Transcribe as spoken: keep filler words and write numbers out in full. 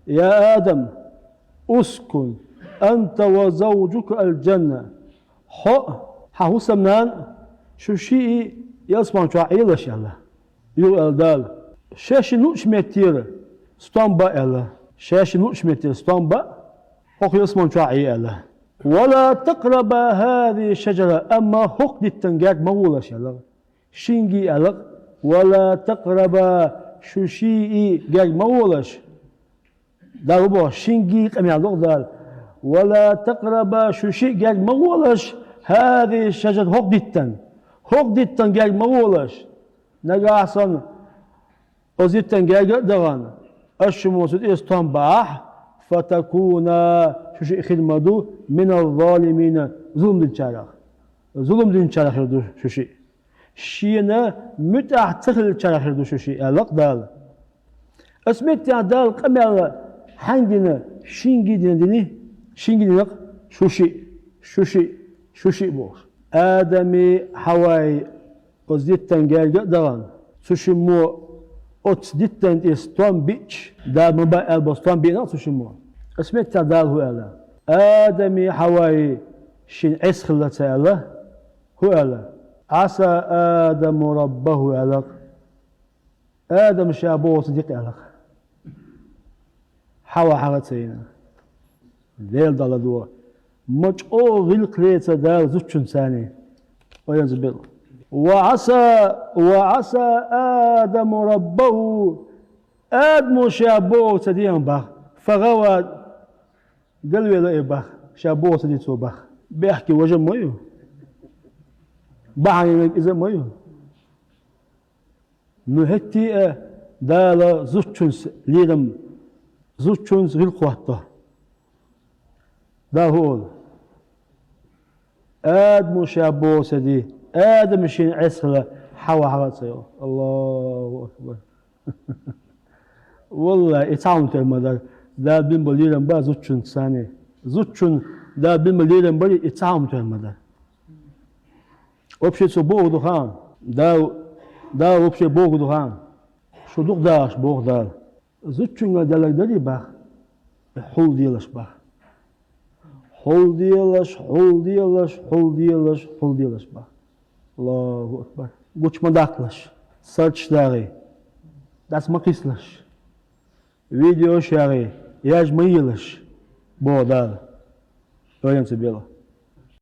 يا آدم، اسكن أنت وزوجك الجنة. Хьо а, хьан хӀусамнана а, шу шиъ а ялсмала чохь Ӏелаш аьлла. Юха аьлла Дала: шаьш шиъ луучу меттера стом бан аьлла. Шаьш шиъ луучу меттера стом бан, хӀокху ялсмала чохь Ӏе аьлла. ولا تقربا هذه الشجرة, амма хӀокху диттан герга ма гӀолаш аьлла. Шинге а аьлла: ولا تقربا, шу шиъ а герга ма гӀолаш. Дала хӀун боху, шинге а къамел докъу Дала: ولا تقربا, шу шиъ а герга ма гӀолаш, هذه الشجرة, хӀокху диттан. ХӀокху диттан герга ма гӀолаш. Нагахь санна оцу диттан герга а дахана, аш шуна цу тӀе стом бахь, فتكونا, шу шиъ хир ма ду, من الظالمين, зулам динчарах. Зулам динчарах хир ду шу шиъ. Шена муьтӀахь ца хиллачарах хир ду шу шиъ, аьлла-кх Дала. Ас меттехь Дала къамел хьаьнга дина, шинге а дина дини, шинге а дина-кх шу шиъ, шу шиъ, шу шиъ бохуш. Адамий, Хьавай оцу диттан герга а дахана, цу шиммо оцу диттан тӀе стом биъча, Дала ма бан аьлла бо стом биъна-кх цу шиммо. Ас меттехь Дала хӀун аьлла? Адамий, Хьавай шена Ӏеса хилла ца аьлла? ХӀун аьлла? عصى آدم ربه аьлла-кх. Адам ша бохург ца дина аьлла-кх. Хьава хьагӀ а ца йина. Лела Дала дуьхьа. Ма чӀогӀа гӀиллакх лецира Дала зудчунна царний. Ойла ца бел. وعصى، وعصى آدم ربه. Адамо ша бохург ца дина боху. فغوى. Галвелла и боху. Ша бохург ца дина цо боху. Бехке важа ма ю. Бахьана иза ма ю. Ну, хӀетте а Дала зудчуьнца лерам, зудчуьнца гӀиллакх хӀотто. Дала хӀун олу? Адамо ша бохург ца дина, Адам шена Ӏеса хилла, Хьава хьагӀ а ца йо. Аллаху акбар. Валлахи, и цхьа хӀума тера ма дара. Дала бина болу лерам бара зудчуьнца царний. Зудчунна Дала бина болу лерам бара и цхьа хӀума тера ма дара. Вообще цо бохург ду хаам. Дала, Дала вообще бохург ду хаам. Шу дукха дахаш боху Дала. Зудчуьнга делларг дарий боху? Хьулделаш боху. Хьулделаш, хьулделаш, хьулделаш, хьулделаш боху. Аллаху акбар. Гучу ма даккхалаш. Сарчаш дагӀий. Дас ма кхиссалаш. Видеош яхьий, яж ма елаш, боху Дала. Ойла ца бел.